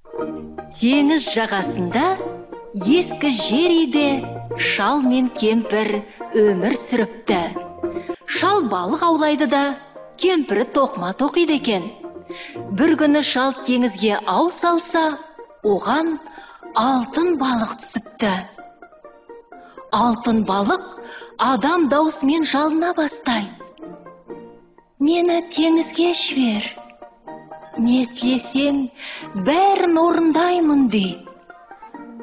Теңіз жағасында ескі жер үйде шал мен кемпір өмір сүріпті. Шал балық аулайды да, кемпірі тоқыма тоқиды екен. Бір күні шал теңізге ау салса, оған алтын балық түсіпті. Алтын балық адам даусымен жалына бастайды. Мені теңізге жібер. Не тілесең, бәрін орындаймын, дейді.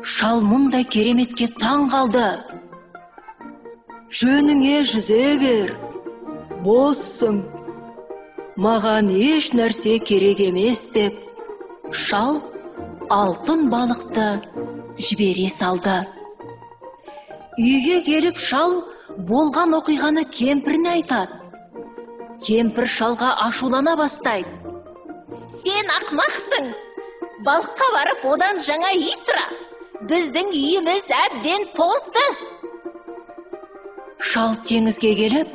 Шал мұндай кереметке таң қалды. Жөніңе жүзе бер, боссың. Маған еш нәрсе керек емес, деп шал алтын балықты жібере салды. Үйге келіп шал болған оқиғаны кемпіріне айтады. Кемпір шалға ашулана бастайды. Сен ақмақсың. Балыққа барып одан жаңа үй сұра. Біздің үйіміз әбден тозды. Шал теңізге келіп,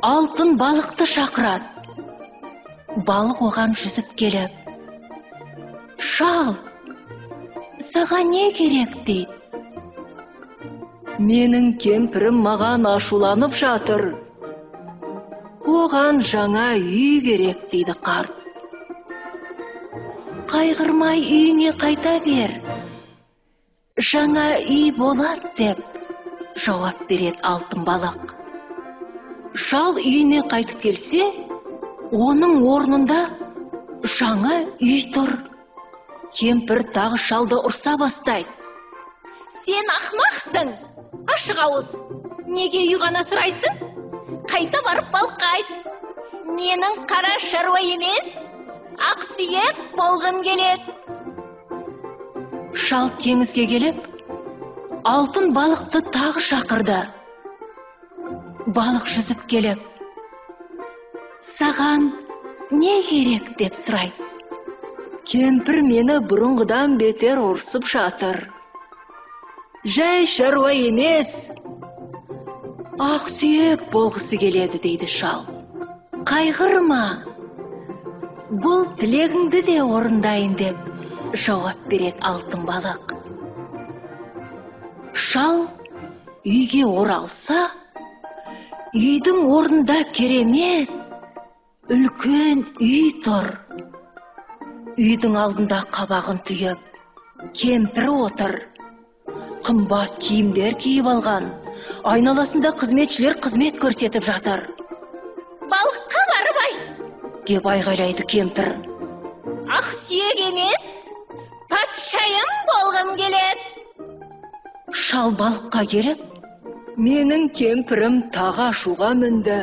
алтын балықты шақырады. Балық оған жүзіп келіп, шал, саған не керек, дейді. Менің кемпірім маған ашуланып жатыр. Оған жаңа үй керек, дейді қарт. Қайғырмай үйіңе қайта бер. Жаңа үй болады, деп жауап береді алтын балық. Шал үйіне қайтып келсе, оның орнында жаңа үй тұр. Кемпір тағы шалды ұрса бастайды. Сен ақмақсың, ашық ауыз. Неге үй ғана сұрайсың? Қайта барып балыққа айт. Менің қара шаруа емес, ақсүйек болғым келеді. Шал теңізге келіп, алтын балықты тағы шақырды. Балық жүзіп келіп, саған не керек, деп сұрайды. Кемпір мені бұрынғыдан бетер ұрсып жатыр. Жай шаруа емес, ақсүйек болғысы келеді, дейді шал. Қайғырма, бұл тілегіңді де орындайын, деп жауап береді алтын балық. Шал үйге оралса, үйдің орнында керемет үлкен үй тұр. Үйдің алдында қабағын түйіп, кемпір отыр. Қымбат киімдер киіп алған, айналасында қызметшілер қызмет көрсетіп жатыр. Балыққа барып айт, деп айғайлайды кемпір. Ақсүйек емес, патшайым болғым келеді. Шал балыққа келіп, менің кемпірім тағы ашуға мінді.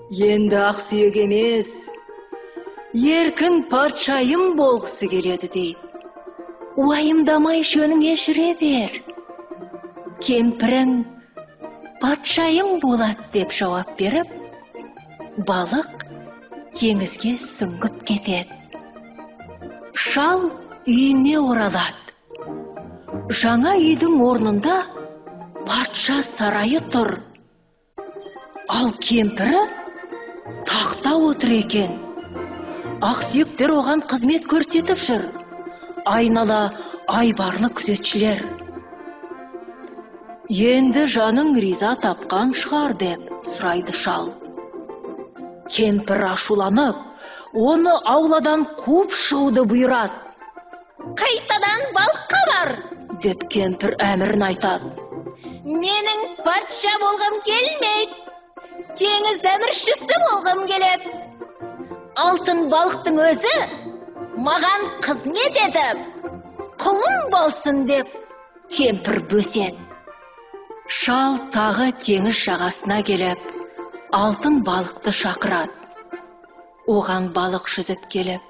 Енді ақсүйек емес, еркін патшайым болғысы келеді, дейді. Уайымдамай жөніңе жүре бер. Кемпірің патшайым болады, деп жауап беріп, балық теңізге сүңгіп кетеді. Шал үйіне оралады. Жаңа үйдің орнында патша сарайы тұр. Ал кемпірі тақта отыр екен. Ақсүйектер оған қызмет көрсетіп жүр. Айнала айбарлы күзетшілер. Енді жаның риза тапқан шығар, деп сұрайды шал. Кемпір ашуланып, оны ауладан қуып шығуды бұйырады. Қайтадан балыққа бар, деп кемпір әмірін айтады. Менің патша болғым келмейді, теңіз әміршісі болғым келеді. Алтын балықтың өзі маған қызмет етіп, құлым болсын, деп кемпір бөседі. Шал тағы теңіз жағасына келіп, алтын балықты шақырады. Оған балық жүзіп келіп,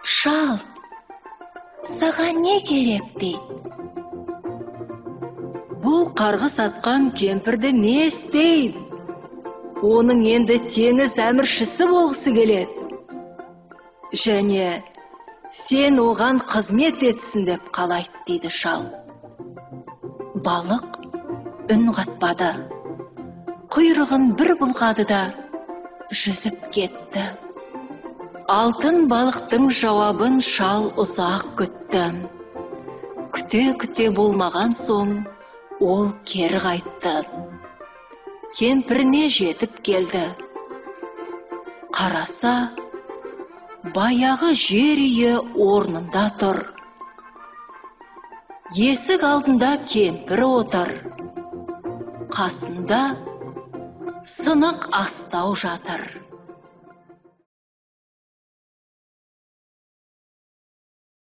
шал, саған не керек, дейді. Бұл қарғыс атқан кемпірді не істеймін? Оның енді теңіз әміршісі болғысы келеді. Және сен оған қызмет етсін, деп қалайды, дейді шал. Балық үн қатпады. Құйрығын бір бұлғады да жүзіп кетті. Алтын балықтың жауабын шал ұзақ күтті. Күте-күте болмаған соң, ол кері қайтты. Кемпіріне жетіп келді. Қараса, баяғы жер үйі орнында тұр. Есік алдында кемпір отыр. Қасында сынық астау жатыр.